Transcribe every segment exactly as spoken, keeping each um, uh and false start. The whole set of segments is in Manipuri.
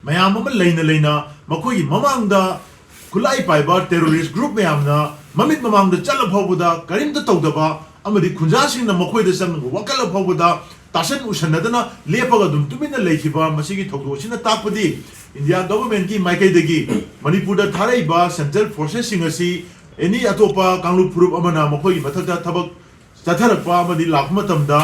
ꯃꯌꯥꯝ ꯑꯃ ꯂꯩꯅ ꯂꯩꯅ ꯃꯈꯣꯏꯒꯤ ꯃꯃꯥꯡꯗ ꯈꯨꯠꯂꯥꯏ ꯄꯥꯏꯕ terrorist group ꯃꯌꯥꯝꯅ ꯃꯃꯤꯠ ꯃꯃꯥꯡꯗ ꯆꯠꯂ ꯐꯥꯎꯕꯗ ꯀꯔꯤꯝꯇ ꯇꯧꯗꯕ ꯑꯃꯗꯤ ꯈꯨꯟꯖꯥꯁꯤꯡꯅ ꯃꯈꯣꯏꯗ ꯆꯪꯉꯒ ꯋꯥꯀꯠꯂ ꯐꯥꯎꯕꯗ ꯇꯥꯁꯟ ꯎꯁꯟꯅꯗꯅ ꯂꯦꯞꯄꯒ ꯑꯗꯨꯝ ꯇꯨꯃꯤꯟꯅ ꯂꯩꯈꯤꯕ ꯃꯁꯤꯒꯤ ꯊꯧꯗꯣꯛ ꯑꯁꯤꯅ ꯇꯥꯛꯄꯗꯤ India government ꯀꯤ ꯃꯥꯏꯀꯩꯗꯒꯤ ꯃꯅꯤꯄꯨꯔꯗ ꯊꯥꯔꯛꯏꯕ central forces ꯁꯤꯡ ꯑꯁꯤ any ꯑꯇꯣꯞꯄ ꯀꯥꯡꯂꯨꯞ ꯐꯨꯔꯨꯞ ꯑꯃꯅ ꯃꯈꯣꯏꯒꯤ ꯃꯊꯛꯇ ꯊꯕꯛ ꯆꯠꯊꯔꯛꯄ ꯑꯃꯗꯤ ꯂꯥꯛꯄ ꯃꯇꯝꯗ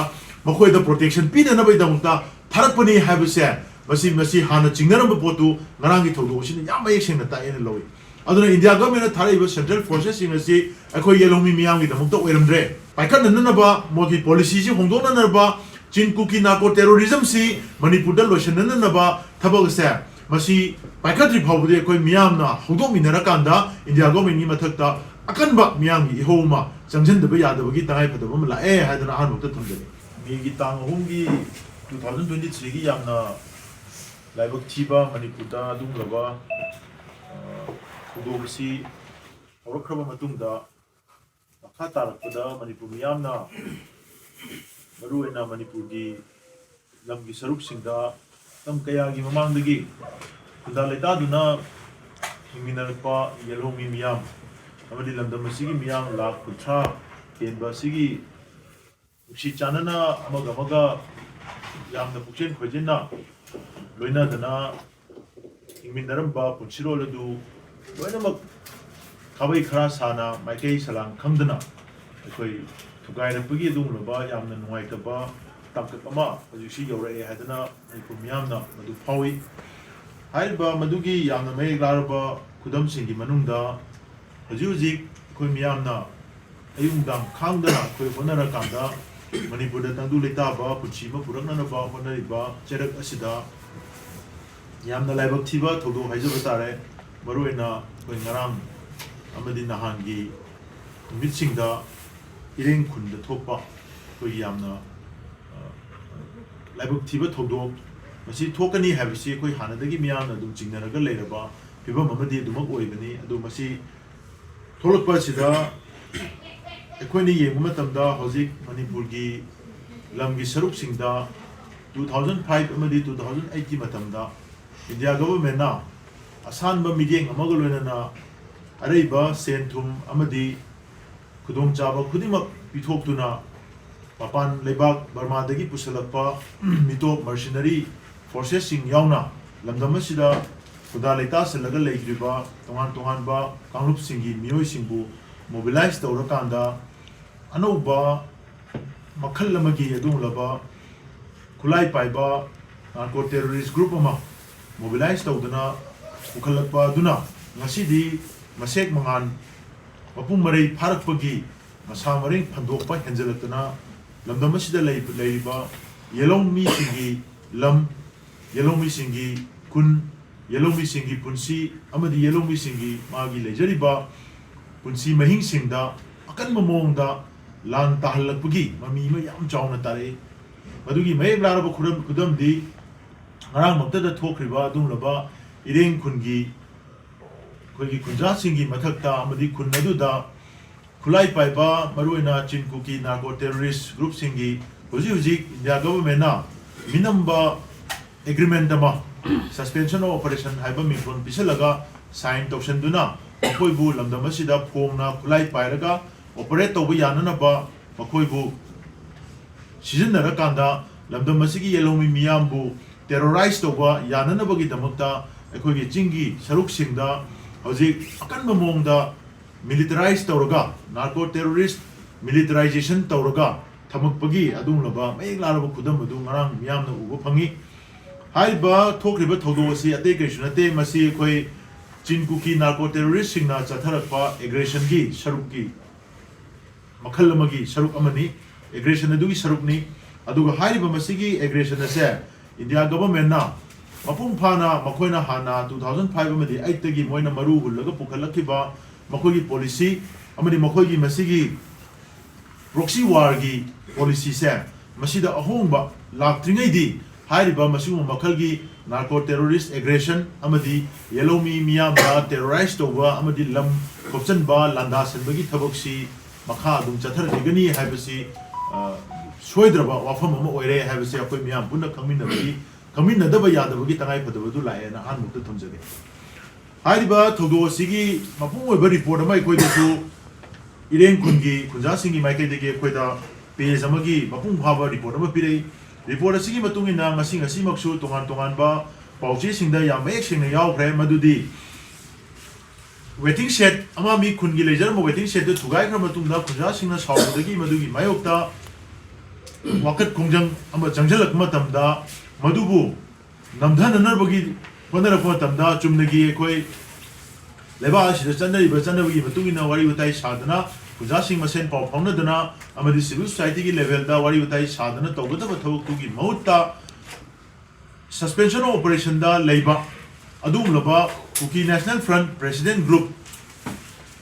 ꯃꯈꯣꯏꯗ protection ꯄꯤꯅꯅꯕꯒꯤꯗꯃꯛꯇ ꯊꯥꯔꯛꯄꯅꯤ ꯍꯥꯏꯕꯁꯦ ꯃꯁꯤ, ꯃꯁꯤ ꯍꯥꯟꯅ ꯆꯤꯡꯅꯔꯝꯕ ꯄꯣꯠꯇꯨ ꯉꯔꯥꯡꯒꯤ ꯊꯧꯗꯣꯛ ꯑꯁꯤꯅ ꯌꯥꯝ ꯃꯌꯦꯛ ꯁꯦꯡꯅ ꯇꯥꯛꯑꯦꯅ ꯂꯧꯏ꯫ ꯑꯗꯨꯅ India government ꯅ ꯊꯥꯔꯛꯏꯕ central forces ꯁꯤꯡ ꯑꯁꯤ ꯑꯩꯈꯣꯏ ꯌꯦꯜꯍꯧꯃꯤ ꯃꯤꯌꯥꯝꯒꯤꯗꯃꯛꯇ ꯑꯣꯏꯔꯝꯗ꯭ꯔꯦ꯫ ꯄꯥꯏꯈꯠꯅꯅꯕ, ꯃꯣꯏꯒꯤ policy ꯁꯤ ꯍꯣꯡꯗꯣꯛꯅꯅꯕ, ꯆꯤꯟ ꯀꯨꯀꯤ ꯅꯥꯔꯀꯣ terrorism ꯁꯤ ꯃꯅꯤꯄꯨꯔꯗ ꯂꯣꯏꯁꯤꯟꯅꯅꯕ ꯊꯕꯛ ꯑꯁꯦ ꯃꯁꯤ ꯄꯥꯏꯈꯠꯇ꯭ꯔꯤ ꯐꯥꯎꯕꯗꯤ ꯑꯩꯈꯣꯏ ꯃꯤꯌꯥꯝꯅ ꯍꯧꯗꯣꯛꯃꯤꯟꯅꯔꯀꯥꯟꯗ India government ꯀꯤ ꯃꯊꯛꯇ ꯑꯀꯟꯕ ꯃꯤꯌꯥꯝꯒꯤ ꯏꯍꯧ ꯑꯃ ꯆꯪꯁꯤꯟꯗꯕ ꯌꯥꯗꯕꯒꯤ ꯇꯉꯥꯏꯐꯗꯕ ꯑꯃ ꯂꯥꯛꯑꯦ ꯍꯥꯏꯗꯅ ꯑꯍꯥꯟꯕꯃꯛꯇ ꯊꯝꯖꯒꯦ꯫ May ꯒꯤ ꯇꯥꯡ ꯑꯍꯨꯝꯒꯤ two thousand twenty three ꯒꯤ ꯌꯥꯝꯅ ꯂꯥꯏꯕꯛ ꯊꯤꯕ ꯃꯅꯤꯄꯨꯔꯗ ꯑꯗꯨꯒꯨꯝꯂꯕ, ꯑ, ꯊꯧꯗꯣꯛ ꯑꯁꯤ ꯍꯧꯔꯛꯈ꯭ꯔꯕ ꯃꯇꯨꯡꯗ ꯃꯈꯥ ꯇꯥꯔꯛꯄꯗ ꯃꯅꯤꯄꯨꯔ ꯃꯤꯌꯥꯝꯅ, ꯃꯔꯨꯑꯣꯏꯅ ꯃꯅꯤꯄꯨꯔꯒꯤ ꯂꯝꯒꯤ ꯁꯔꯨꯛꯁꯤꯡꯗ ꯃꯇꯝ ꯀꯌꯥꯒꯤ ꯃꯃꯥꯡꯗꯒꯤ ꯈꯨꯟꯗꯥ ꯂꯩꯇꯥꯗꯨꯅ ꯍꯤꯡꯃꯤꯟꯅꯔꯛꯄ ꯌꯦꯜꯍꯧꯃꯤ ꯃꯤꯌꯥꯝ ꯑꯃꯗꯤ ꯂꯝꯗꯝ ꯑꯁꯤꯒꯤ ꯃꯤꯌꯥꯝ ꯂꯥꯈ ꯀꯨꯟꯊ꯭ꯔꯥ ꯍꯦꯟꯕ ꯑꯁꯤꯒꯤ ꯅꯨꯡꯁꯤ ꯆꯥꯟꯅꯅ ꯑꯃꯒ ꯑꯃꯒ ꯌꯥꯝꯅ ꯄꯨꯛꯆꯦꯜ ꯈꯣꯏꯖꯦꯟꯅ ꯂꯣꯏꯅꯗꯅ ꯍꯤꯡꯃꯤꯟꯅꯔꯝꯕ ꯄꯨꯟꯁꯤꯔꯣꯜ ꯑꯗꯨ ꯂꯣꯏꯅꯃꯛ ꯈꯥꯕꯩ ꯈꯔꯥ ꯁꯥꯅ ꯃꯥꯏꯀꯩ ꯁꯂꯥꯡ ꯈꯪꯗꯅ ꯑꯩꯈꯣꯏ ꯊꯨꯒꯥꯏꯔꯛꯄꯒꯤ ꯑꯗꯨꯒꯨꯝꯂꯕ ꯌꯥꯝꯅ ꯅꯨꯡꯉꯥꯏꯇꯕ ꯇꯥꯡꯀꯛ ꯑꯃ ꯍꯧꯖꯤꯛꯁꯤ ꯌꯧꯔꯛꯑꯦ ꯍꯥꯏꯗꯅ ꯃꯅꯤꯄꯨꯔ ꯃꯤꯌꯥꯝꯅ ꯃꯗꯨ ꯐꯥꯎꯏ꯫ ꯍꯥꯏꯔꯤꯕ ꯃꯗꯨꯒꯤ ꯌꯥꯝꯅ ꯃꯌꯦꯛ ꯂꯥꯔꯕ ꯈꯨꯗꯝꯁꯤꯡꯒꯤ ꯃꯅꯨꯡꯗ ꯍꯧꯖꯤꯛ ꯍꯧꯖꯤꯛ ꯑꯩꯈꯣꯏ ꯃꯤꯌꯥꯝꯅ ꯑꯌꯨꯛ ꯅꯨꯡꯗꯥꯡ ꯈꯥꯡꯗꯅ ꯑꯩꯈꯣꯏ ꯍꯣꯠꯅꯔꯀꯥꯟꯗ ꯃꯅꯤꯄꯨꯔꯗ ꯇꯪꯗꯨ ꯂꯩꯇꯥꯕ ꯄꯨꯟꯁꯤ ꯑꯃ ꯄꯨꯔꯛꯅꯅꯕ ꯍꯣꯠꯅꯔꯤꯕ ꯆꯩꯔꯛ ꯑꯁꯤꯗ ꯌꯥꯝꯅ ꯂꯥꯏꯕꯛ ꯊꯤꯕ ꯊꯧꯗꯣꯛ ꯍꯥꯏꯖꯕ ꯇꯥꯔꯦ꯫ ꯃꯔꯨꯑꯣꯏꯅ ꯑꯩꯈꯣꯏ ꯉꯔꯥꯡ ꯑꯃꯗꯤ ꯅꯍꯥꯟꯒꯤ ꯅꯨꯃꯤꯠꯁꯤꯡꯗ ꯏꯔꯦꯡ ꯈꯨꯟꯗ ꯊꯣꯛꯄ ꯑꯩꯈꯣꯏꯒꯤ ꯌꯥꯝꯅ, ꯑ, ꯂꯥꯏꯕꯛ ꯊꯤꯕ ꯊꯧꯗꯣꯛ ꯃꯁꯤ ꯊꯣꯛꯀꯅꯤ ꯍꯥꯏꯕꯁꯤ ꯑꯩꯈꯣꯏ ꯍꯥꯟꯅꯗꯒꯤ ꯃꯤꯌꯥꯝꯅ ꯑꯗꯨꯝ ꯆꯤꯡꯅꯔꯒ ꯂꯩꯔꯕ ꯐꯤꯕꯝ ꯑꯃꯗꯤ ꯑꯗꯨꯃꯛ ꯑꯣꯏꯕꯅꯤ꯫ ꯑꯗꯨ ꯃꯁꯤ ꯊꯣꯛꯂꯛꯄ ꯑꯁꯤꯗ ꯑꯩꯈꯣꯏꯅ ꯌꯦꯡꯕ ꯃꯇꯝꯗ ꯍꯧꯖꯤꯛ ꯃꯅꯤꯄꯨꯔꯒꯤ ꯂꯝꯒꯤ ꯁꯔꯨꯛꯁꯤꯡꯗ two thousand five ꯑꯃꯗꯤ two thousand eight ꯀꯤ ꯃꯇꯝꯗ ꯏꯟꯗꯤꯌꯥ ꯒꯚꯔꯟꯃꯦꯟꯠꯅ ꯑꯁꯥꯟꯕ ꯃꯤꯠꯌꯦꯡ ꯑꯃꯒ ꯂꯣꯏꯅꯅ ꯑꯔꯩꯕ ꯁꯦꯟ ꯊꯨꯝ ꯑꯃꯗꯤ ꯈꯨꯗꯣꯡꯆꯥꯕ ꯈꯨꯗꯤꯡꯃꯛ ꯄꯤꯊꯣꯛꯇꯨꯅ ꯃꯄꯥꯟ ꯂꯩꯕꯥꯛ ꯕꯔꯃꯥꯗꯒꯤ ꯄꯨꯁꯤꯜꯂꯛꯄ ꯃꯤꯇꯣꯞ mercenary forcesꯁꯤꯡ ꯌꯥꯎꯅ ꯂꯝꯗꯝ ꯑꯁꯤꯗ ꯈꯨꯟꯗꯥ ꯂꯩꯇꯥꯁꯜꯂꯒ ꯂꯩꯈ꯭ꯔꯤꯕ ꯇꯣꯉꯥꯟ ꯇꯣꯉꯥꯟꯕ ꯀꯥꯡꯂꯨꯞꯁꯤꯡꯒꯤ ꯃꯤꯑꯣꯏꯁꯤꯡꯕꯨ mobilize ꯇꯧꯔꯀꯥꯟꯗ ꯑꯅꯧꯕ ꯃꯈꯜ ꯑꯃꯒꯤ ꯑꯗꯨꯒꯨꯝꯂꯕ ꯈꯨꯠꯂꯥꯏ ꯄꯥꯏꯕ narco terrorist group ꯑꯃ mobilize ꯇꯧꯗꯨꯅ ꯄꯨꯈꯠꯂꯛꯄ ꯑꯗꯨꯅ ꯉꯁꯤꯗꯤ ꯃꯁꯦꯛ ꯃꯉꯥꯜ ꯃꯄꯨꯡ ꯃꯔꯩ ꯐꯥꯔꯛꯄꯒꯤ ꯃꯁꯥ ꯃꯔꯦꯡ ꯐꯟꯗꯣꯛꯄ ꯍꯦꯟꯖꯜꯂꯛꯇꯅ ꯂꯝꯗꯝ ꯑꯁꯤꯗ ꯂꯩ-, ꯂꯩꯔꯤꯕ ꯌꯦꯜꯍꯧꯃꯤꯁꯤꯡꯒꯤ ꯂꯝ, ꯌꯦꯜꯍꯧꯃꯤꯁꯤꯡꯒꯤ ꯈꯨꯟ, ꯌꯦꯜꯍꯧꯃꯤꯁꯤꯡꯒꯤ ꯄꯨꯟꯁꯤ ꯑꯃꯗꯤ ꯌꯦꯜꯍꯧꯃꯤꯁꯤꯡꯒꯤ ꯃꯥꯒꯤ ꯂꯩꯖꯔꯤꯕ ꯄꯨꯟꯁꯤ ꯃꯍꯤꯡꯁꯤꯡꯗ ꯑꯀꯟꯕ ꯃꯑꯣꯡꯗ ꯂꯥꯟ ꯇꯥꯍꯜꯂꯛꯄꯒꯤ ꯃꯃꯤ ꯑꯃ ꯌꯥꯝ ꯆꯥꯎꯅ ꯇꯥꯔꯛꯏ꯫ ꯃꯗꯨꯒꯤ ꯃꯌꯦꯛ ꯂꯥꯔꯕ ꯈꯨꯗꯝ-, ꯈꯨꯗꯝꯗꯤ ꯉꯔꯥꯡꯃꯛꯇꯗ ꯊꯣꯛꯈ꯭ꯔꯤꯕ ꯑꯗꯨꯒꯨꯝꯂꯕ ꯏꯔꯦꯡ ꯈꯨꯟꯒꯤ ꯑꯩꯈꯣꯏꯒꯤ ꯈꯨꯟꯖꯥꯁꯤꯡꯒꯤ ꯃꯊꯛꯇ ꯑꯃꯗꯤ ꯈꯨꯟ ꯑꯗꯨꯗ ꯈꯨꯠꯂꯥꯏ ꯄꯥꯏꯕ ꯃꯔꯨꯑꯣꯏꯅ ꯆꯤꯟ ꯀꯨꯀꯤ narco terrorist groupꯁꯤꯡꯒꯤ ꯍꯧꯖꯤꯛ ꯍꯧꯖꯤꯛ ꯏꯟꯗꯤꯌꯥ ꯒꯚꯔꯟꯃꯦꯟꯠꯅ ꯃꯤꯅꯝꯕ agreement ꯑꯃ, suspension of operation ꯍꯥꯏꯕ ꯃꯤꯡꯊꯣꯜ ꯄꯤꯁꯜꯂꯒ sign ꯇꯧꯁꯟꯗꯨꯅ ꯃꯈꯣꯏꯕꯨ ꯂꯝꯗꯝ ꯑꯁꯤꯗ ꯐꯣꯡꯅ ꯈꯨꯠꯂꯥꯏ ꯄꯥꯏꯔꯒ operate ꯇꯧꯕ ꯌꯥꯅꯅꯕ ꯃꯈꯣꯏꯕꯨ ꯁꯤꯖꯤꯟꯅꯔꯀꯥꯟꯗ ꯂꯝꯗꯝ ꯑꯁꯤꯒꯤ ꯌꯦꯜꯍꯧꯃꯤ ꯃꯤꯌꯥꯝꯕꯨ terrorize ꯇꯧꯕ ꯌꯥꯅꯅꯕꯒꯤꯗꯃꯛꯇ ꯑꯩꯈꯣꯏꯒꯤ ꯆꯤꯡꯒꯤ ꯁꯔꯨꯛꯁꯤꯡꯗ ꯍꯧꯖꯤꯛ ꯑꯀꯟꯕ ꯃꯑꯣꯡꯗ militarize ꯇꯧꯔꯒ, narco terrorist militarization ꯇꯧꯔꯒ ꯊꯝꯃꯛꯄꯒꯤ ꯑꯗꯨꯒꯨꯝꯂꯕ ꯃꯌꯦꯛ ꯂꯥꯔꯕ ꯈꯨꯗꯝ ꯑꯗꯨ ꯉꯔꯥꯡ ꯃꯤꯌꯥꯝꯅ ꯎꯕ ꯐꯪꯉꯤ꯫ ꯍꯥꯏꯔꯤꯕ ꯊꯣꯛꯈ꯭ꯔꯤꯕ ꯊꯧꯗꯣꯛ ꯑꯁꯤ ꯑꯇꯩ ꯀꯔꯤꯁꯨ ꯅꯠꯇꯦ, ꯃꯁꯤ ꯑꯩꯈꯣꯏ ꯆꯤꯟ ꯀꯨꯀꯤ narco terroristꯁꯤꯡꯅ ꯆꯠꯊꯔꯛꯄ aggressionꯒꯤ ꯁꯔꯨꯛꯀꯤ ꯃꯈꯜ ꯑꯃꯒꯤ ꯁꯔꯨꯛ ꯑꯃꯅꯤ, aggression ꯑꯗꯨꯒꯤ ꯁꯔꯨꯛꯅꯤ꯫ ꯑꯗꯨꯒ ꯍꯥꯏꯔꯤꯕ ꯃꯁꯤꯒꯤ aggression ꯑꯁꯦ ꯏꯟꯗꯤꯌꯥ ꯒꯚꯔꯟꯃꯦꯟꯠꯅ ꯃꯄꯨꯡ ꯐꯥꯅ ꯃꯈꯣꯏꯅ ꯍꯥꯟꯅ two thousand five ꯑꯃꯗꯤ eightꯇꯒꯤ ꯃꯣꯏꯅ ꯃꯔꯨ ꯍꯨꯜꯂꯒ ꯄꯨꯈꯠꯂꯛꯈꯤꯕ ꯃꯈꯣꯏꯒꯤ policy ꯑꯃꯗꯤ ꯃꯈꯣꯏꯒꯤ ꯃꯁꯤꯒꯤ proxy warꯒꯤ policyꯁꯦ ꯃꯁꯤꯗ ꯑꯍꯣꯡꯕ ꯂꯥꯛꯇ꯭ꯔꯤꯉꯩꯗꯤ ꯍꯥꯏꯔꯤꯕ ꯃꯁꯤꯒꯨꯝꯕ ꯃꯈꯜꯒꯤ narco terrorist aggression ꯑꯃꯗꯤ ꯌꯦꯜꯍꯧꯃꯤ ꯃꯤꯌꯥꯝꯗ terrorize ꯇꯧꯕ ꯑꯃꯗꯤ ꯂꯝ ꯈꯣꯞꯆꯟꯕ, ꯂꯥꯟꯗꯥꯁꯟꯕꯒꯤ ꯊꯕꯛꯁꯤ ꯃꯈꯥ ꯑꯗꯨꯝ ꯆꯠꯊꯔꯛꯈꯤꯒꯅꯤ ꯍꯥꯏꯕꯁꯤ, ꯑ, ꯁꯣꯏꯗ꯭ꯔꯕ ꯋꯥꯐꯝ ꯑꯃ ꯑꯣꯏꯔꯦ ꯍꯥꯏꯕꯁꯤ ꯑꯩꯈꯣꯏ ꯃꯤꯌꯥꯝ ꯄꯨꯟꯅ ꯈꯪꯃꯤꯟꯅꯕꯒꯤ ꯈꯪꯃꯤꯟꯅꯗꯕ ꯌꯥꯗꯕꯒꯤ ꯇꯉꯥꯏ ꯐꯗꯕꯗꯨ ꯂꯥꯛꯑꯦꯅ ꯑꯍꯥꯟꯕꯃꯛꯇ ꯊꯝꯖꯒꯦ꯫ ꯍꯥꯏꯔꯤꯕ ꯊꯧꯗꯣꯛ ꯑꯁꯤꯒꯤ ꯃꯄꯨꯡ ꯑꯣꯏꯕ ꯔꯤꯄꯣꯔꯠ ꯑꯃ ꯑꯩꯈꯣꯏꯗꯁꯨ ꯏꯔꯦꯡ ꯈꯨꯟꯒꯤ ꯈꯨꯟꯖꯥꯁꯤꯡꯒꯤ ꯃꯥꯏꯀꯩꯗꯒꯤ ꯑꯩꯈꯣꯏꯗ ꯄꯦꯖ ꯑꯃꯒꯤ ꯃꯄꯨꯡ ꯐꯥꯕ ꯔꯤꯄꯣꯔꯠ ꯑꯃ ꯄꯤꯔꯛꯏ꯫ ꯔꯤꯄꯣꯔꯠ ꯑꯁꯤꯒꯤ ꯃꯇꯨꯡ ꯏꯟꯅ ꯉꯁꯤ ꯉꯁꯤꯃꯛꯁꯨ ꯇꯣꯉꯥꯟ ꯇꯣꯉꯥꯟꯕ ꯄꯥꯎꯆꯦꯁꯤꯡꯗ ꯌꯥꯝ ꯃꯌꯦꯛ ꯁꯦꯡꯅ ꯌꯥꯎꯈ꯭ꯔꯦ, ꯃꯗꯨꯗꯤ ꯋꯦꯇꯤꯡ ꯁꯦꯠ ꯑꯃ, ꯃꯤ ꯈꯨꯟꯒꯤ ꯂꯩꯖꯔꯝꯕ ꯋꯦꯇꯤꯡ ꯁꯦꯠꯇꯨ ꯊꯨꯒꯥꯏꯈ꯭ꯔ ꯃꯇꯨꯡꯗ ꯈꯨꯟꯖꯥꯁꯤꯡꯅ ꯁꯥꯎꯕꯗꯒꯤ ꯃꯗꯨꯒꯤ ꯃꯥꯌꯣꯛꯇ ꯋꯥꯀꯠ ꯈꯣꯡꯖꯪ ꯑꯃ ꯆꯪꯁꯤꯜꯂꯛꯄ ꯃꯇꯝꯗ, ꯃꯗꯨꯕꯨ ꯅꯝꯊꯅꯅꯕꯒꯤ ꯍꯣꯠꯅꯔꯛꯄ ꯃꯇꯝꯗ, ꯆꯨꯝꯅꯒꯤ ꯑꯩꯈꯣꯏ ꯂꯩꯕꯥꯛ ꯑꯁꯤꯗ ꯆꯠꯅꯔꯤꯕ ꯆꯠꯅꯕꯤꯒꯤ ꯃꯇꯨꯡ ꯏꯟꯅ ꯋꯥꯔꯤ ꯋꯥꯇꯥꯏ ꯁꯥꯗꯅ, ꯈꯨꯟꯖꯥꯁꯤꯡ ꯃꯁꯦꯟ ꯄꯥꯎ ꯐꯥꯎꯅꯗꯅ ꯑꯃꯗꯤ ꯁꯤꯚꯤꯜ ꯁꯣꯁꯥꯏꯇꯤꯒꯤ ꯂꯦꯚꯦꯜꯗ ꯋꯥꯔꯤ ꯋꯥꯇꯥꯏ ꯁꯥꯗꯅ ꯇꯧꯒꯗꯕ ꯊꯕꯛꯇꯨꯒꯤ ꯃꯍꯨꯠꯇ, ꯁꯁꯄꯦꯟꯁꯟ ꯑꯣꯐ ꯑꯣꯄꯔꯦꯁꯟꯗ ꯂꯩꯕ ꯑꯗꯨꯒꯨꯝꯂꯕ ꯀꯨꯀꯤ ꯅꯦꯁꯅꯦꯜ ꯐ꯭ꯔꯟꯠ ꯄ꯭ꯔꯦꯁꯤꯗꯦꯟꯠ ꯒ꯭ꯔꯨꯞ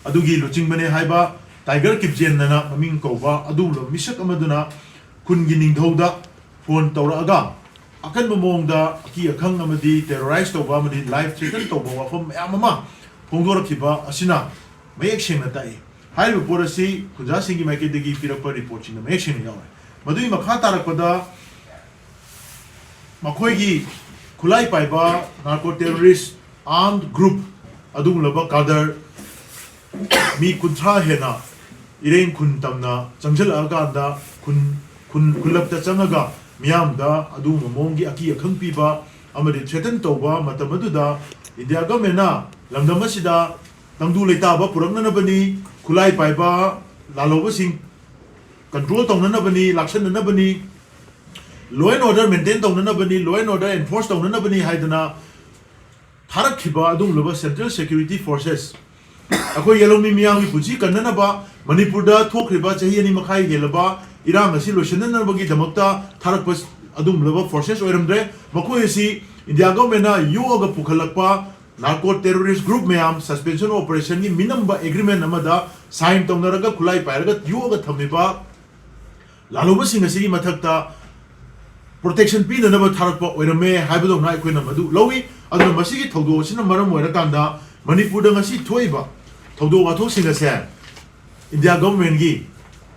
ꯑꯗꯨꯒꯤ ꯂꯨꯆꯤꯡꯕꯅꯦ ꯍꯥꯏꯕ ꯇꯥꯏꯒꯔ ꯀꯤꯞꯖꯦꯟꯗꯅ ꯃꯃꯤꯡ ꯀꯧꯕ ꯑꯗꯨꯒꯨꯝꯂꯕ ꯃꯤꯁꯛ ꯑꯃꯗꯨꯅ ꯈꯨꯟꯒꯤ ꯅꯤꯡꯊꯧꯗ ꯐꯣꯟ ꯇꯧꯔꯛꯑꯒ ꯑꯀꯟꯕ ꯃꯑꯣꯡꯗ ꯑꯀꯤ ꯑꯈꯪ ꯑꯃꯗꯤ ꯇꯦꯔꯣꯔꯥꯏꯁ ꯇꯧꯕ ꯑꯃꯗꯤ ꯂꯥꯏꯐ ꯊ꯭ꯔꯦꯇꯟ ꯇꯧꯕ ꯋꯥꯐꯝ ꯃꯌꯥꯝ ꯑꯃ ꯐꯣꯡꯗꯣꯔꯛꯈꯤꯕ ꯑꯁꯤꯅ ꯃꯌꯦꯛ ꯁꯦꯡꯅ ꯇꯥꯛꯏ꯫ ꯍꯥꯏꯔꯤꯕ ꯄꯣꯠ ꯑꯁꯤ ꯈꯨꯟꯖꯥꯁꯤꯡꯒꯤ ꯃꯥꯏꯀꯩꯗꯒꯤ ꯄꯤꯔꯛꯄ ꯔꯤꯄꯣꯔꯠꯁꯤꯡꯗ ꯃꯌꯦꯛ ꯁꯦꯡꯅ ꯌꯥꯎꯔꯦ꯫ ꯃꯗꯨꯒꯤ ꯃꯈꯥ ꯇꯥꯔꯛꯄꯗ ꯃꯈꯣꯏꯒꯤ ꯈꯨꯠꯂꯥꯏ ꯄꯥꯏꯕ ꯅꯥꯔꯀꯣ ꯇꯦꯔꯣꯔꯤꯁ ꯑꯥꯔꯝ ꯒ꯭ꯔꯨꯞ ꯑꯗꯨꯒꯨꯝꯂꯕ ꯀꯥꯗꯔ ꯃꯤ ꯀꯨꯟꯊ꯭ꯔꯥ ꯍꯦꯟꯅ ꯏꯔꯦꯡ ꯈꯨꯟ ꯇꯝꯅ ꯆꯪꯁꯤꯜꯂꯛꯑꯀꯥꯟꯗ ꯈꯨꯟ, ꯈꯨꯟ, ꯈꯨꯜꯂꯛꯇ ꯆꯪꯉꯒ ꯃꯤꯌꯥꯝꯗ ꯑꯗꯨꯒꯨꯝꯕ ꯃꯑꯣꯡꯒꯤ ꯑꯀꯤ ꯑꯈꯪ ꯄꯤꯕ ꯑꯃꯗꯤ ꯊ꯭ꯔꯦꯇꯟ ꯇꯧꯕ ꯃꯇꯝ ꯑꯗꯨꯗ ꯏꯟꯗꯤꯌꯥ ꯒꯚꯔꯟꯃꯦꯟꯅ ꯂꯝꯗꯝ ꯑꯁꯤꯗ ꯇꯪꯗꯨ ꯂꯩꯇꯥꯕ ꯄꯨꯔꯛꯅꯅꯕꯅꯤ, ꯈꯨꯠꯂꯥꯏ ꯄꯥꯏꯕ ꯂꯥꯜꯍꯧꯕꯁꯤꯡ ꯀꯟꯇ꯭ꯔꯣꯜ ꯇꯧꯅꯅꯕꯅꯤ, ꯂꯥꯛꯁꯟꯅꯅꯕꯅꯤ, law and order maintain ꯇꯧꯅꯅꯕꯅꯤ, law and order enforce ꯇꯧꯅꯅꯕꯅꯤ ꯍꯥꯏꯗꯅ ꯊꯥꯔꯛꯈꯤꯕ ꯑꯗꯨꯒꯨꯝꯂꯕ ꯁꯦꯟꯇ꯭ꯔꯦꯜ ꯁꯦꯀ꯭ꯌꯨꯔꯤꯇꯤ ꯐꯣꯔꯁꯦꯁ, ꯑꯩꯈꯣꯏ ꯌꯦꯜꯍꯧꯃꯤ ꯃꯤꯌꯥꯝꯒꯤ ꯄꯨꯟꯁꯤ ꯀꯟꯅꯅꯕ, ꯃꯅꯤꯄꯨꯔꯗ ꯊꯣꯛꯈ꯭ꯔꯤꯕ ꯆꯍꯤ ꯑꯅꯤ ꯃꯈꯥꯏ ꯍꯦꯜꯂꯕ ꯏꯔꯥꯡ ꯑꯁꯤ ꯂꯣꯏꯁꯤꯟꯅꯅꯕꯒꯤꯗꯃꯛꯇ ꯊꯥꯔꯛꯄ ꯑꯗꯨꯒꯨꯝꯂꯕ ꯐꯣꯔꯁꯦꯁ ꯑꯣꯏꯔꯝꯗ꯭ꯔꯦ꯫ ꯃꯈꯣꯏ ꯑꯁꯤ ꯏꯟꯗꯤꯌꯥ ꯒꯚꯔꯟꯃꯦꯟꯅ ꯌꯣꯛꯑꯒ ꯄꯨꯈꯠꯂꯛꯄ ꯅꯥꯔꯀꯣ ꯇꯦꯔꯣꯔꯤꯁ ꯒ꯭ꯔꯨꯞ ꯃꯌꯥꯝ ꯁꯁꯄꯦꯟꯁꯟ ꯑꯣꯄꯔꯦꯁꯟꯒꯤ ꯃꯤꯅꯝꯕ ꯑꯦꯒ꯭ꯔꯤꯃꯦꯟ ꯑꯃꯗ ꯁꯥꯏꯟ ꯇꯧꯅꯔꯒ ꯈꯨꯠꯂꯥꯏ ꯄꯥꯏꯔꯒ ꯌꯣꯛꯑꯒ ꯊꯝꯃꯤꯕ ꯂꯥꯜꯍꯧꯕꯁꯤꯡ ꯑꯁꯤꯒꯤ ꯃꯊꯛꯇ ꯄ꯭ꯔꯣꯇꯦꯛꯁꯟ ꯄꯤꯅꯅꯕ ꯊꯥꯔꯛꯄ ꯑꯣꯏꯔꯝꯃꯦ ꯍꯥꯏꯕꯗꯧꯅ ꯑꯩꯈꯣꯏꯅ ꯃꯗꯨ ꯂꯧꯏ꯫ ꯑꯗꯨꯅ ꯃꯁꯤꯒꯤ ꯊꯧꯗꯣꯛ ꯑꯁꯤꯅ ꯃꯔꯝ ꯑꯣꯏꯔꯀꯥꯟꯗ ꯃꯅꯤꯄꯨꯔꯗ ꯉꯁꯤ ꯊꯣꯛꯏꯕ ꯊꯧꯗꯣꯛ ꯋꯥꯊꯣꯛꯁꯤꯡ ꯑꯁꯦ ꯏꯟꯗꯤꯌꯥ ꯒꯚꯔꯟꯃꯦꯟꯒꯤ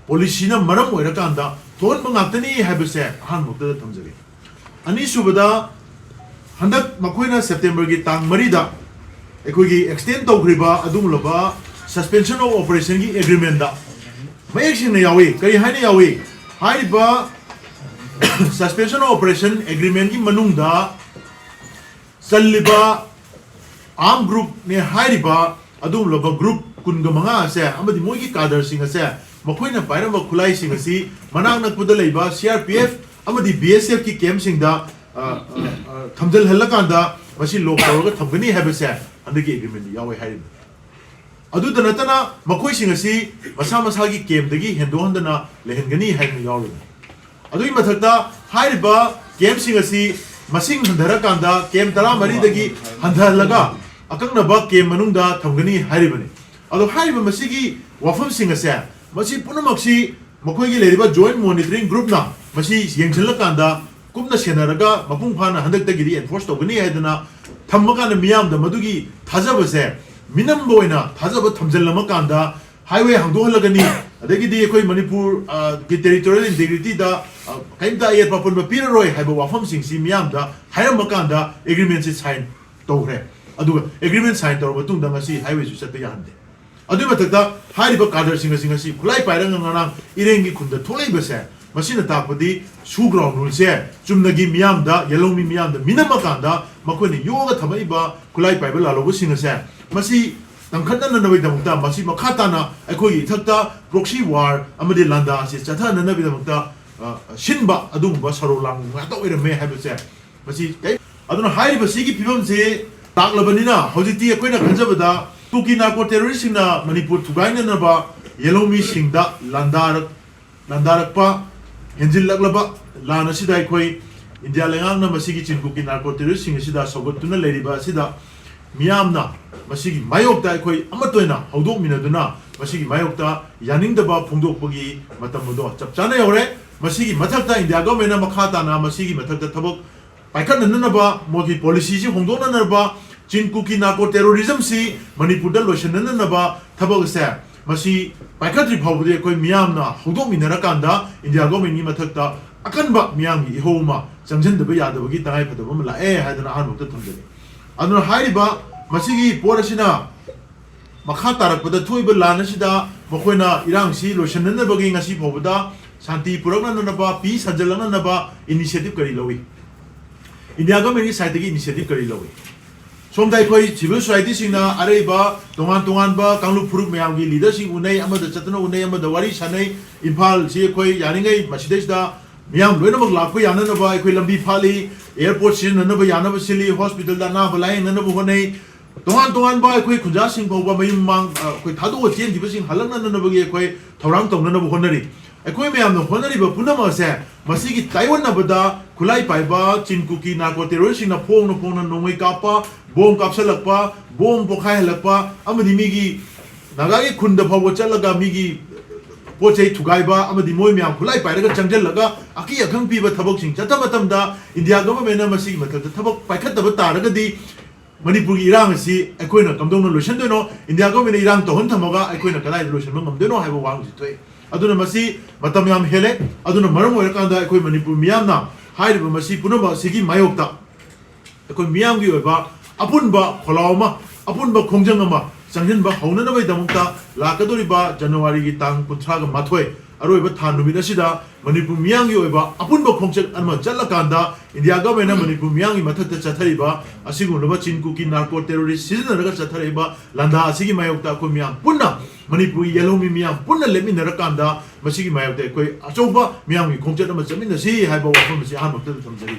ꯄꯣꯂꯤꯁꯤꯅ ꯃꯔꯝ ꯑꯣꯏꯔꯀꯥꯟꯗ ꯊꯣꯛꯍꯟꯕ ꯉꯥꯛꯇꯅꯤ ꯍꯥꯏꯕꯁꯦ ꯑꯍꯥꯟꯕ ꯃꯛꯇꯗ ꯊꯝꯖꯒꯦ꯫ ꯑꯅꯤꯁꯨꯕꯗ, ꯍꯟꯗꯛ ꯃꯈꯣꯏꯅ ꯁꯦꯞꯇꯦꯝꯕꯔꯒꯤ ꯇꯥꯡ ꯃꯔꯤꯗ ꯑꯩꯈꯣꯏꯒꯤ ꯑꯦꯛꯁꯇꯦꯟ ꯇꯧꯈ꯭ꯔꯤꯕ ꯑꯗꯨꯒꯨꯝꯂꯕ suspension of operationꯒꯤ agreementꯇ ꯃꯌꯦꯛ ꯁꯦꯡꯅ ꯌꯥꯎꯏ꯫ ꯀꯔꯤ ꯍꯥꯏꯅ ꯌꯥꯎꯏ? ꯍꯥꯏꯔꯤꯕ suspension of operation agreementꯀꯤ ꯃꯅꯨꯡꯗ ꯆꯜꯂꯤꯕ armed groupꯅꯦ ꯍꯥꯏꯔꯤꯕ ꯑꯗꯨꯒꯨꯝꯂꯕ group ꯀꯨꯟꯒ ꯃꯉꯥ ꯑꯁꯦ ꯑꯃꯗꯤ ꯃꯣꯏꯒꯤ cadreꯁꯤꯡ ꯑꯁꯦ ꯃꯈꯣꯏꯅ ꯄꯥꯏꯔꯝꯕ ꯈꯨꯠꯂꯥꯏꯁꯤꯡ ꯑꯁꯤ ꯃꯅꯥꯛ ꯅꯛꯄꯗ ꯂꯩꯕ C R P F ꯑꯃꯗꯤ B S Fꯀꯤ campꯁꯤꯡꯗ, ꯑ, ꯑ, ꯑ, ꯊꯝꯖꯤꯜꯍꯜꯂꯀꯥꯟꯗ ꯃꯁꯤ lock ꯇꯧꯔꯒ ꯊꯝꯒꯅꯤ ꯍꯥꯏꯕꯁꯦ ꯍꯟꯗꯛꯀꯤ agreementꯗ ꯌꯥꯎꯋꯦ ꯍꯥꯏꯔꯤꯕꯅꯤ꯫ ꯑꯗꯨꯗ ꯅꯠꯇꯅ ꯃꯈꯣꯏꯁꯤꯡ ꯑꯁꯤ ꯃꯁꯥ ꯃꯁꯥꯒꯤ campꯇꯒꯤ ꯍꯦꯟꯗꯣꯛꯍꯟꯗꯅ ꯂꯩꯍꯟꯒꯅꯤ ꯍꯥꯏꯗꯅ ꯌꯥꯎꯔꯤꯕꯅꯤ꯫ ꯑꯗꯨꯒꯤ ꯃꯊꯛꯇ ꯍꯥꯏꯔꯤꯕ campꯁꯤꯡ ꯑꯁꯤ ꯃꯁꯤꯡ ꯍꯟꯊꯔꯀꯥꯟꯗ camp ꯇꯔꯥꯃꯔꯤꯗꯒꯤ ꯍꯟꯊꯍꯜꯂꯒ ꯑꯀꯛꯅꯕ camp ꯃꯅꯨꯡꯗ ꯊꯝꯒꯅꯤ ꯍꯥꯏꯔꯤꯕꯅꯤ꯫ ꯑꯗꯣ ꯍꯥꯏꯔꯤꯕ ꯃꯁꯤꯒꯤ ꯋꯥꯐꯝꯁꯤꯡ ꯑꯁꯦ, ꯃꯁꯤ ꯄꯨꯝꯅꯃꯛꯁꯤ ꯃꯈꯣꯏꯒꯤ ꯂꯩꯔꯤꯕ Joint Monitoring Groupꯅ ꯃꯁꯤ ꯌꯦꯡꯁꯤꯜꯂꯀꯥꯟꯗ ꯀꯨꯞꯅ ꯁꯦꯟꯅꯔꯒ ꯃꯄꯨꯡ ꯐꯥꯅ ꯍꯟꯗꯛꯇꯒꯤꯗꯤ enforce ꯇꯧꯒꯅꯤ ꯍꯥꯏꯗꯅ ꯊꯝꯃꯀꯥꯟꯗ ꯃꯤꯌꯥꯝꯗ ꯃꯗꯨꯒꯤ ꯊꯥꯖꯕꯁꯦ, ꯃꯤꯅꯝꯕ ꯑꯣꯏꯅ ꯊꯥꯖꯕ ꯊꯝꯖꯤꯜꯂꯝꯃꯀꯥꯟꯗ highway ꯍꯥꯡꯗꯣꯛꯍꯜꯂꯒꯅꯤ, ꯑꯗꯒꯤꯗꯤ ꯑꯩꯈꯣꯏ ꯃꯅꯤꯄꯨꯔ, ꯑ, ꯒꯤ territorial integrityꯗ, ꯑ, ꯀꯔꯤꯝꯇ ꯑꯌꯦꯠꯄ ꯑꯄꯟꯕ ꯄꯤꯔꯔꯣꯏ ꯍꯥꯏꯕ ꯋꯥꯐꯝꯁꯤꯡꯁꯤ ꯃꯤꯌꯥꯝꯗ ꯍꯥꯏꯔꯝꯃꯀꯥꯟꯗ agreementꯁꯤ sign ꯇꯧꯈ꯭ꯔꯦ꯫ ꯑꯗꯨꯒ agreement sign ꯇꯧꯔꯕ ꯃꯇꯨꯡꯗ ꯉꯁꯤ highwayꯁꯨ ꯆꯠꯄ ꯌꯥꯍꯟꯗꯦ꯫ ꯑꯗꯨꯒꯤ ꯃꯊꯛꯇ ꯍꯥꯏꯔꯤꯕ cadreꯁꯤꯡ ꯑꯁꯤ ꯉꯁꯤ ꯈꯨꯠꯂꯥꯏ ꯄꯥꯏꯔꯒ ꯉꯔꯥꯡ ꯏꯔꯦꯡꯒꯤ ꯈꯨꯟꯗ ꯊꯣꯛꯂꯛꯏꯕꯁꯦ, ꯃꯁꯤꯅ ꯇꯥꯛꯄꯗꯤ ꯁꯨ ground ruleꯁꯦ ꯆꯨꯝꯅꯒꯤ ꯃꯤꯌꯥꯝꯗ, ꯌꯦꯜꯍꯧꯃꯤ ꯃꯤꯌꯥꯝꯗ ꯃꯤꯅꯝꯃꯀꯥꯟꯗ ꯃꯈꯣꯏꯅ ꯌꯣꯛꯑꯒ ꯊꯝꯃꯛꯏꯕ ꯈꯨꯠꯂꯥꯏ ꯄꯥꯏꯕ ꯂꯥꯜꯍꯧꯕꯁꯤꯡ ꯑꯁꯦ ꯃꯁꯤ ꯀꯟꯈꯠꯅꯅꯕꯒꯤꯗꯃꯛꯇ ꯃꯁꯤ ꯃꯈꯥ ꯇꯥꯅ ꯑꯩꯈꯣꯏꯒꯤ ꯏꯊꯛꯇ proxy war ꯑꯃꯗꯤ ꯂꯥꯟꯗꯥ ꯑꯁꯤ ꯆꯠꯊꯅꯅꯕꯒꯤꯗꯃꯛꯇ, ꯑ, ꯁꯤꯟꯕ ꯑꯗꯨꯒꯨꯝꯕ ꯁꯔꯧ ꯂꯥꯡꯕ ꯉꯥꯛꯇ ꯑꯣꯏꯔꯝꯃꯦ ꯍꯥꯏꯕꯁꯦ ꯃꯁꯤ ꯀꯩ-, ꯑꯗꯨꯅ ꯍꯥꯏꯔꯤꯕ ꯁꯤꯒꯤ ꯐꯤꯕꯝꯁꯤ ꯂꯥꯛꯂꯕꯅꯤꯅ ꯍꯧꯖꯤꯛꯇꯤ ꯑꯩꯈꯣꯏꯅ ꯈꯟꯖꯕꯗ ꯀꯨꯀꯤ narco terroristꯁꯤꯡꯅ ꯃꯅꯤꯄꯨꯔ ꯊꯨꯒꯥꯏꯅꯅꯕ ꯌꯦꯜꯍꯧꯃꯤꯁꯤꯡꯗ ꯂꯥꯟꯗꯥꯔꯛ-, ꯂꯥꯟꯗꯥꯔꯛꯄ ꯍꯦꯟꯖꯤꯜꯂꯛꯂꯕ ꯂꯥꯟ ꯑꯁꯤꯗ ꯑꯩꯈꯣꯏ ꯏꯟꯗꯤꯌꯥ ꯂꯩꯉꯥꯛꯅ ꯃꯁꯤꯒꯤ ꯆꯤꯟ ꯀꯨꯀꯤ narco terroristꯁꯤꯡ ꯑꯁꯤꯗ ꯁꯧꯒꯠꯇꯨꯅ ꯂꯩꯔꯤꯕ ꯑꯁꯤꯗ ꯃꯤꯌꯥꯝꯅ ꯃꯁꯤꯒꯤ ꯃꯥꯌꯣꯛꯇ ꯑꯩꯈꯣꯏ ꯑꯃꯠꯇ ꯑꯣꯏꯅ ꯍꯧꯗꯣꯛꯃꯤꯟꯅꯗꯨꯅ ꯃꯁꯤꯒꯤ ꯃꯥꯌꯣꯛꯇ ꯌꯥꯅꯤꯡꯗꯕ ꯐꯣꯡꯗꯣꯛꯄꯒꯤ ꯃꯇꯝ ꯑꯗꯣ ꯆꯞ ꯆꯥꯅ ꯌꯧꯔꯦ꯫ ꯃꯁꯤꯒꯤ ꯃꯊꯛꯇ ꯏꯟꯗꯤꯌꯥ ꯒꯣꯔꯃꯦꯟꯅ ꯃꯈꯥ ꯇꯥꯅ ꯃꯁꯤꯒꯤ ꯃꯊꯛꯇ ꯊꯕꯛ ꯄꯥꯏꯈꯠꯅꯅꯕ, ꯃꯣꯏꯒꯤ policyꯁꯤ ꯍꯣꯡꯗꯣꯛꯅꯅꯕ, ꯆꯤꯟ ꯀꯨꯀꯤ narco terrorismꯁꯤ ꯃꯅꯤꯄꯨꯔꯗ ꯂꯣꯏꯁꯤꯟꯅꯅꯕ ꯊꯕꯛ ꯑꯁꯦ ꯃꯁꯤ ꯄꯥꯏꯈꯠꯇ꯭ꯔꯤ ꯐꯥꯎꯕꯗꯤ ꯑꯩꯈꯣꯏ ꯃꯤꯌꯥꯝꯅ ꯍꯧꯗꯣꯛꯃꯤꯟꯅꯔꯀꯥꯟꯗ ꯏꯟꯗꯤꯌꯥ ꯒꯣꯔꯃꯦꯟꯒꯤ ꯃꯊꯛꯇ ꯑꯀꯟꯕ ꯃꯤꯌꯥꯝꯒꯤ ꯏꯍꯧ ꯑꯃ ꯆꯪꯁꯤꯟꯗꯕ ꯌꯥꯗꯕꯒꯤ ꯇꯉꯥꯏꯐꯗꯕ ꯑꯃ ꯂꯥꯛꯑꯦ ꯍꯥꯏꯗꯅ ꯑꯍꯥꯟꯕꯗ ꯊꯝꯖꯒꯦ꯫ ꯑꯗꯨꯅ ꯍꯥꯏꯔꯤꯕ ꯃꯁꯤꯒꯤ ꯄꯣꯠ ꯑꯁꯤꯅ ꯃꯈꯥ ꯇꯥꯔꯛꯄꯗ ꯊꯣꯛꯏꯕ ꯂꯥꯟ ꯑꯁꯤꯗ ꯃꯈꯣꯏꯅ ꯏꯔꯥꯡꯁꯤ ꯂꯣꯏꯁꯤꯟꯅꯅꯕꯒꯤ ꯉꯁꯤ ꯐꯥꯎꯕꯗ ꯁꯥꯟꯇꯤ ꯄꯨꯔꯛꯅꯅꯕ, ꯄꯤ ꯁꯟꯖꯜꯂꯛꯅꯅꯕ initiative ꯀꯔꯤ ꯂꯧꯏ? ꯏꯟꯗꯤꯌꯥ ꯒꯚꯔꯟꯃꯦꯟꯒꯤ ꯁꯥꯏꯠꯇꯒꯤ initiative ꯀꯔꯤ ꯂꯧꯏ? ꯁꯣꯝꯗ ꯑꯩꯈꯣꯏ civil societyꯁꯤꯡꯅ ꯑꯔꯩꯕ ꯇꯣꯉꯥꯟ ꯇꯣꯉꯥꯟꯕ ꯀꯥꯡꯂꯨꯞ ꯐꯨꯔꯨꯞ ꯃꯌꯥꯝꯒꯤ leaderꯁꯤꯡ ꯎꯅꯩ, ꯑꯃꯗ ꯆꯠꯇꯅ ꯎꯅꯩ, ꯑꯃꯗ ꯋꯥꯔꯤ ꯁꯥꯟꯅꯩ꯫ ꯏꯝꯐꯥꯜꯁꯤ ꯑꯩꯈꯣꯏ ꯌꯥꯔꯤꯉꯩ ꯃꯁꯤꯗꯩꯁꯤꯗ ꯃꯤꯌꯥꯝ ꯂꯣꯏꯅꯃꯛ ꯂꯥꯛꯄ ꯌꯥꯅꯅꯕ ꯑꯩꯈꯣꯏ ꯂꯝꯕꯤ ꯐꯥꯠꯂꯤ, airport ꯁꯤꯖꯤꯟꯅꯅꯕ ꯌꯥꯅꯕ ꯁꯤꯜꯂꯤ, hospitalꯗ ꯑꯅꯥꯕ ꯂꯥꯌꯦꯡꯅꯅꯕ ꯍꯣꯠꯅꯩ꯫ ꯇꯣꯉꯥꯟ ꯇꯣꯉꯥꯟꯕ ꯑꯩꯈꯣꯏ ꯈꯨꯟꯖꯥꯁꯤꯡ ꯐꯥꯎꯕ ꯃꯌꯨꯝ ꯃꯥꯡ, ꯑ, ꯑꯩꯈꯣꯏ ꯊꯥꯗꯣꯛꯑ ꯆꯦꯟꯈꯤꯕꯁꯤꯡ ꯍꯜꯂꯛꯅꯅꯕꯒꯤ ꯑꯩꯈꯣꯏ ꯊꯧꯔꯥꯡ ꯇꯧꯅꯅꯕ ꯍꯣꯠꯅꯔꯤ꯫ ꯑꯩꯈꯣꯏ ꯃꯌꯥꯝꯅ ꯍꯣꯠꯅꯔꯤꯕ ꯄꯨꯝꯅꯃꯛ ꯑꯁꯦ ꯃꯁꯤꯒꯤ ꯇꯥꯏꯑꯣꯟꯅꯕꯗ ꯈꯨꯠꯂꯥꯏ ꯄꯥꯏꯕ ꯆꯤꯟ ꯀꯨꯀꯤ narco terroristꯁꯤꯡꯅ ꯐꯣꯡꯅ ꯐꯣꯡꯅ ꯅꯣꯡꯃꯩ ꯀꯥꯞꯄ, ꯕꯣꯝ ꯀꯥꯞꯁꯜꯂꯛꯄ, ꯕꯣꯝ ꯄꯣꯈꯥꯏꯍꯜꯂꯛꯄ ꯑꯃꯗꯤ ꯃꯤꯒꯤ ꯅꯥꯒꯥꯒꯤ ꯈꯨꯟꯗ ꯐꯥꯎꯕ ꯆꯠꯂꯒ ꯃꯤꯒꯤ ꯄꯣꯠ ꯆꯩ ꯊꯨꯒꯥꯏꯕ ꯑꯃꯗꯤ ꯃꯣꯏ ꯃꯌꯥꯝ ꯈꯨꯠꯂꯥꯏ ꯄꯥꯏꯔꯒ ꯆꯪꯁꯤꯜꯂꯒ ꯑꯀꯤ ꯑꯈꯪ ꯄꯤꯕ ꯊꯕꯛꯁꯤꯡ ꯆꯠꯊ ꯃꯇꯝꯗ ꯏꯟꯗꯤꯌꯥ ꯒꯚꯔꯟꯃꯦꯟꯠꯅ ꯃꯁꯤꯒꯤ ꯃꯊꯛꯇ ꯊꯕꯛ ꯄꯥꯏꯈꯠꯇꯕ ꯇꯥꯔꯒꯗꯤ ꯃꯅꯤꯄꯨꯔꯒꯤ ꯏꯔꯥꯡ ꯑꯁꯤ ꯑꯩꯈꯣꯏꯅ ꯀꯝꯗꯧꯅ ꯂꯣꯏꯁꯤꯟꯗꯣꯏꯅꯣ? ꯏꯟꯗꯤꯌꯥ ꯒꯚꯔꯟꯃꯦꯟꯠꯅ ꯏꯔꯥꯡ ꯇꯧꯍꯟ ꯊꯝꯃꯒ ꯑꯩꯈꯣꯏꯅ ꯀꯗꯥꯏꯗ ꯂꯣꯏꯁꯤꯟꯕ ꯉꯝꯗꯣꯏꯅꯣ ꯍꯥꯏꯕ ꯋꯥꯍꯪꯁꯤ ꯊꯣꯛꯑꯦ꯫ ꯑꯗꯨꯅ ꯃꯁꯤ ꯃꯇꯝ ꯌꯥꯝ ꯍꯦꯜꯂꯦ꯫ ꯑꯗꯨꯅ ꯃꯔꯝ ꯑꯣꯏꯔꯀꯥꯟꯗ ꯑꯩꯈꯣꯏ ꯃꯅꯤꯄꯨꯔ ꯃꯤꯌꯥꯝꯅ ꯍꯥꯏꯔꯤꯕ ꯃꯁꯤ ꯄꯨꯝꯅꯃꯛ ꯑꯁꯤꯒꯤ ꯃꯥꯌꯣꯛꯇ ꯑꯩꯈꯣꯏ ꯃꯤꯌꯥꯝꯒꯤ ꯑꯣꯏꯕ ꯑꯄꯨꯟꯕ ꯈꯣꯜꯂꯥꯎ ꯑꯃ, ꯑꯄꯨꯟꯕ ꯈꯣꯡꯖꯪ ꯑꯃ ꯆꯪꯁꯤꯟꯕ ꯍꯧꯅꯅꯕꯒꯤꯗꯃꯛꯇ ꯂꯥꯛꯀꯗꯧꯔꯤꯕ ꯖꯅꯋꯥꯔꯤꯒꯤ ꯇꯥꯡ ꯀꯨꯟꯊ꯭ꯔꯥꯒ ꯃꯥꯊꯣꯏ, ꯑꯔꯣꯏꯕ ꯊꯥ ꯅꯨꯃꯤꯠ ꯑꯁꯤꯗ ꯃꯅꯤꯄꯨꯔ ꯃꯤꯌꯥꯝꯒꯤ ꯑꯣꯏꯕ ꯑꯄꯨꯟꯕ ꯈꯣꯡꯆꯠ ꯑꯃ ꯆꯠꯂꯀꯥꯟꯗ ꯏꯟꯗꯤꯌꯥ ꯒꯚꯔꯟꯃꯦꯟꯠꯅ ꯃꯅꯤꯄꯨꯔ ꯃꯤꯌꯥꯝꯒꯤ ꯃꯊꯛꯇ ꯆꯠꯊꯔꯤꯕ ꯑꯁꯤꯒꯨꯝꯂꯕ ꯆꯤꯟ ꯀꯨꯀꯤ narco terrorist ꯁꯤꯖꯤꯟꯅꯔꯒ ꯆꯠꯊꯔꯛꯏꯕ ꯂꯥꯟꯗꯥ ꯑꯁꯤꯒꯤ ꯃꯥꯌꯣꯛꯇ ꯑꯩꯈꯣꯏ ꯃꯤꯌꯥꯝ ꯄꯨꯟꯅ ꯃꯅꯤꯄꯨꯔꯒꯤ ꯌꯦꯜꯍꯧꯃꯤ ꯃꯤꯌꯥꯝ ꯄꯨꯟꯅ ꯂꯦꯞꯃꯤꯟꯅꯔꯀꯥꯟꯗ ꯃꯁꯤꯒꯤ ꯃꯥꯌꯣꯛꯇ ꯑꯩꯈꯣꯏ ꯑꯆꯧꯕ ꯃꯤꯌꯥꯝꯒꯤ ꯈꯣꯡꯆꯠ ꯑꯃ ꯆꯠꯃꯤꯟꯅꯁꯤ ꯍꯥꯏꯕ ꯋꯥꯐꯝ ꯑꯁꯤ ꯑꯍꯥꯟꯕ ꯃꯛꯇꯗ ꯊꯝꯖꯔꯤ꯫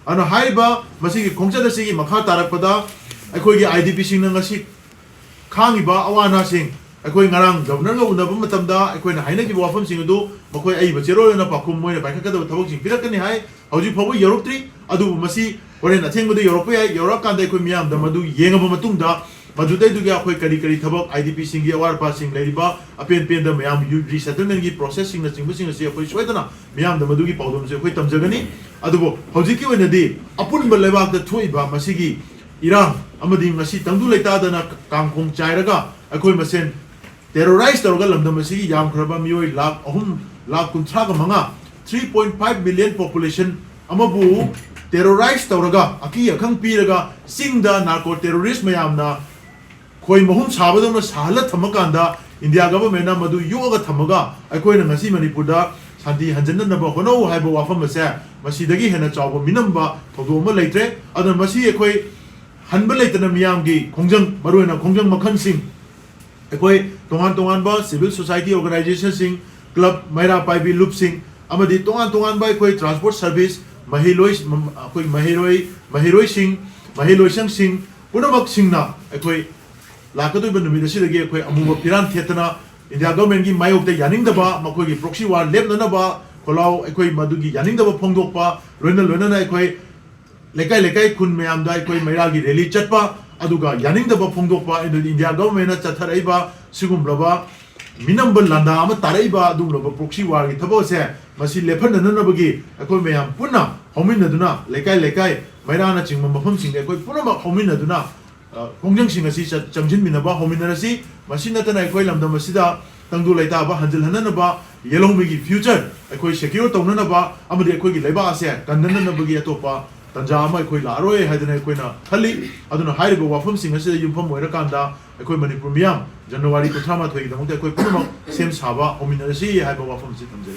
ꯑꯗꯨꯅ ꯍꯥꯏꯔꯤꯕ ꯃꯁꯤꯒꯤ ꯈꯣꯡꯆꯠ ꯑꯁꯤꯒꯤ ꯃꯈꯥ ꯇꯥꯔꯛꯄꯗ ꯑꯩꯈꯣꯏꯒꯤ IDPꯁꯤꯡꯅ ꯉꯁꯤ ꯈꯥꯡꯉꯤꯕ ꯑꯋꯥ ꯑꯅꯥꯁꯤꯡ, ꯑꯩꯈꯣꯏ ꯉꯔꯥꯡ ꯒꯕꯔꯅꯔꯒ ꯎꯅꯕ ꯃꯇꯝꯗ ꯑꯩꯈꯣꯏꯅ ꯍꯥꯏꯅꯈꯤꯕ ꯋꯥꯐꯝꯁꯤꯡ ꯑꯗꯨ ꯃꯈꯣꯏ ꯑꯏꯕ ꯆꯦꯔꯣꯜ ꯑꯣꯏꯅ ꯄꯥꯎꯈꯨꯝ ꯃꯣꯏꯅ ꯄꯥꯏꯈꯠꯀꯗꯕ ꯊꯕꯛꯁꯤꯡ ꯄꯤꯔꯛꯀꯅꯤ ꯍꯥꯏ꯫ ꯍꯧꯖꯤꯛ ꯐꯥꯎꯕ ꯌꯧꯔꯛꯇ꯭ꯔꯤ, ꯑꯗꯨꯕꯨ ꯃꯁꯤ ꯍꯣꯔꯦꯟ ꯑꯊꯦꯡꯕꯗ ꯌꯧꯔꯛꯄ ꯌꯥꯏ꯫ ꯌꯧꯔꯛꯑꯀꯥꯟꯗ ꯑꯩꯈꯣꯏ ꯃꯤꯌꯥꯝꯗ ꯃꯗꯨ ꯌꯦꯡꯉꯕ ꯃꯇꯨꯡꯗ ꯃꯗꯨꯗꯩꯗꯨꯒꯤ ꯑꯩꯈꯣꯏ ꯀꯔꯤ ꯀꯔꯤ ꯊꯕꯛ IDPꯁꯤꯡꯒꯤ ꯑꯋꯥꯠ ꯑꯄꯥꯁꯤꯡ ꯂꯩꯔꯤꯕ ꯑꯄꯦꯟ ꯄꯦꯟꯗ ꯃꯌꯥꯝ resettlementꯀꯤ processꯁꯤꯡꯅꯆꯤꯡꯕꯁꯤꯡ ꯑꯁꯤ ꯑꯩꯈꯣꯏ ꯁꯣꯏꯗꯅ ꯃꯤꯌꯥꯝꯗ ꯃꯗꯨꯒꯤ ꯄꯥꯎꯗꯝꯁꯦ ꯑꯩꯈꯣꯏ ꯇꯝꯖꯒꯅꯤ꯫ ꯑꯗꯨꯕꯨ ꯍꯧꯖꯤꯛꯀꯤ ꯑꯣꯏꯅꯗꯤ ꯑꯄꯨꯟꯕ ꯂꯩꯕꯥꯛꯇ ꯊꯣꯛꯏꯕ ꯃꯁꯤꯒꯤ ꯏꯔꯥꯡ ꯑꯃꯗꯤ ꯉꯁꯤ ꯇꯪꯗꯨ ꯂꯩꯇꯥꯗꯅ ꯀꯥꯡꯈꯣꯡ ꯆꯥꯏꯔꯒ ꯑꯩꯈꯣꯏ ꯃꯁꯦꯟ terrorize ꯇꯧꯔꯒ ꯂꯝꯗꯝ ꯑꯁꯤꯒꯤ ꯌꯥꯝꯈ꯭ꯔꯕ ꯃꯤꯑꯣꯏ ꯂꯥꯈ ꯑꯍꯨꯝ, ꯂꯥꯈ ꯀꯨꯟꯊ꯭ꯔꯥꯒ ꯃꯉꯥ three point five million population ꯑꯃꯕꯨ terrorize ꯇꯧꯔꯒ, ꯑꯀꯤ ꯑꯈꯪ ꯄꯤꯔꯒ, ꯆꯤꯡꯗ narco terrorist ꯃꯌꯥꯝꯅ ꯈꯣꯏ ꯃꯍꯨꯝ ꯁꯥꯕꯗꯧꯅ ꯁꯥꯍꯜꯂ ꯊꯝꯃꯀꯥꯟꯗ, ꯏꯟꯗꯤꯌꯥ ꯒꯚꯔꯟꯃꯦꯟꯅ ꯃꯗꯨ ꯌꯣꯛꯑꯒ ꯊꯝꯃꯒ ꯑꯩꯈꯣꯏꯅ ꯉꯁꯤ ꯃꯅꯤꯄꯨꯔꯗ ꯁꯥꯟꯇꯤ ꯍꯟꯖꯤꯟꯅꯅꯕ ꯍꯣꯠꯅꯧ ꯍꯥꯏꯕ ꯋꯥꯐꯝ ꯑꯁꯦ ꯃꯁꯤꯗꯒꯤ ꯍꯦꯟꯅ ꯆꯥꯎꯕ ꯃꯤꯅꯝꯕ ꯊꯧꯗꯣꯛ ꯑꯃ ꯂꯩꯇ꯭ꯔꯦ꯫ ꯑꯗꯨꯅ ꯃꯁꯤ ꯑꯩꯈꯣꯏ ꯍꯟꯕ ꯂꯩꯇꯅ ꯃꯤꯌꯥꯝꯒꯤ ꯈꯣꯡꯖꯪ, ꯃꯔꯨꯑꯣꯏꯅ ꯈꯣꯡꯖꯪ ꯃꯈꯜꯁꯤꯡ, ꯑꯩꯈꯣꯏ ꯇꯣꯉꯥꯟ ꯇꯣꯉꯥꯟꯕ civil society organizationꯁꯤꯡ, club, ꯃꯩꯔꯥ ꯄꯥꯏꯕꯤ ꯂꯨꯞꯁꯤꯡ, ꯑꯃꯗꯤ ꯇꯣꯉꯥꯟ ꯇꯣꯉꯥꯟꯕ ꯑꯩꯈꯣꯏ transport service, ꯃꯍꯩꯂꯣꯏ, ꯑꯩꯈꯣꯏ ꯃꯍꯩꯔꯣꯏ, ꯃꯍꯩꯔꯣꯏꯁꯤꯡ, ꯃꯍꯩꯂꯣꯏꯁꯪꯁꯤꯡ ꯄꯨꯝꯅꯃꯛꯁꯤꯡꯅ ꯑꯩꯈꯣꯏ ꯂꯥꯛꯀꯗꯧꯔꯤꯕ ꯅꯨꯃꯤꯠ ꯑꯁꯤꯗꯒꯤ ꯑꯩꯈꯣꯏ ꯑꯃꯨꯕ ꯐꯤꯔꯥꯟ ꯊꯦꯠꯇꯅ ꯏꯟꯗꯤꯌꯥ ꯒꯚꯔꯟꯃꯦꯟꯒꯤ ꯃꯥꯌꯣꯛꯇ ꯌꯥꯅꯤꯡꯗꯕ, ꯃꯈꯣꯏꯒꯤ proxy war ꯂꯦꯞꯅꯅꯕ ꯈꯣꯜꯂꯥꯎ, ꯑꯩꯈꯣꯏ ꯃꯗꯨꯒꯤ ꯌꯥꯅꯤꯡꯗꯕ ꯐꯣꯡꯗꯣꯛꯄ, ꯂꯣꯏꯅ ꯂꯣꯏꯅꯅ ꯑꯩꯈꯣꯏ ꯂꯩꯀꯥꯏ ꯂꯩꯀꯥꯏ, ꯈꯨꯟ ꯃꯌꯥꯝꯗ ꯑꯩꯈꯣꯏ ꯃꯩꯔꯥꯒꯤ rally ꯆꯠꯄ, ꯑꯗꯨꯒ ꯌꯥꯅꯤꯡꯗꯕ ꯐꯣꯡꯗꯣꯛꯄ, ꯑꯗꯨ ꯏꯟꯗꯤꯌꯥ ꯒꯚꯔꯟꯃꯦꯟꯅ ꯆꯠꯊꯔꯛꯏꯕ ꯁꯤꯒꯨꯝꯂꯕ ꯃꯤꯅꯝꯕ ꯂꯥꯟꯗꯥ ꯑꯃ ꯇꯥꯔꯛꯏꯕ ꯑꯗꯨꯒꯨꯝꯂꯕ proxy warꯒꯤ ꯊꯕꯛ ꯑꯁꯦ ꯃꯁꯤ ꯂꯦꯞꯍꯟꯅꯅꯕꯒꯤ ꯑꯩꯈꯣꯏ ꯃꯌꯥꯝ ꯄꯨꯟꯅ ꯍꯧꯃꯤꯟꯅꯗꯨꯅ, ꯂꯩꯀꯥꯏ ꯂꯩꯀꯥꯏ, ꯃꯩꯔꯥꯅꯆꯤꯡꯕ ꯃꯐꯝꯁꯤꯡꯗ ꯑꯩꯈꯣꯏ ꯄꯨꯝꯅꯃꯛ ꯍꯧꯃꯤꯟꯅꯗꯨꯅ, ꯑ, ꯈꯣꯡꯖꯪꯁꯤꯡ ꯑꯁꯤ ꯆ-, ꯆꯪꯁꯤꯟꯃꯤꯟꯅꯕ ꯍꯧꯃꯤꯟꯅꯔꯁꯤ꯫ ꯃꯁꯤ ꯅꯠꯇꯅ ꯑꯩꯈꯣꯏ ꯂꯝꯗꯝ ꯑꯁꯤꯗ ꯇꯪꯗꯨ ꯂꯩꯇꯥꯕ ꯍꯟꯖꯤꯜꯍꯟꯅꯅꯕ, ꯌꯦꯜꯍꯧꯃꯤꯒꯤ future ꯑꯩꯈꯣꯏ secure ꯇꯧꯅꯅꯕ ꯑꯃꯗꯤ ꯑꯩꯈꯣꯏꯒꯤ ꯂꯩꯕꯥꯛ ꯑꯁꯦ ꯀꯟꯅꯅꯕꯒꯤ ꯑꯇꯣꯞꯄ ꯇꯥꯟꯖꯥ ꯑꯃ ꯑꯩꯈꯣꯏ ꯂꯥꯛꯑꯔꯣꯏ ꯍꯥꯏꯗꯅ ꯑꯩꯈꯣꯏꯅ ꯈꯜꯂꯤ꯫ ꯑꯗꯨꯅ ꯍꯥꯏꯔꯤꯕ ꯋꯥꯐꯝꯁꯤꯡ ꯑꯁꯤꯗ ꯌꯨꯝꯐꯝ ꯑꯣꯏꯔꯀꯥꯟꯗ ꯑꯩꯈꯣꯏ ꯃꯅꯤꯄꯨꯔ ꯃꯤꯌꯥꯝ January ꯀꯨꯟꯊ꯭ꯔꯥ ꯃꯥꯊꯣꯏꯒꯤꯗꯃꯛꯇ ꯑꯩꯈꯣꯏ ꯄꯨꯝꯅꯃꯛ ꯁꯦꯝ ꯁꯥꯕ ꯍꯧꯃꯤꯟꯅꯔꯁꯤ ꯍꯥꯏꯕ ꯋꯥꯐꯝꯁꯤ ꯊꯝꯖꯔꯤ꯫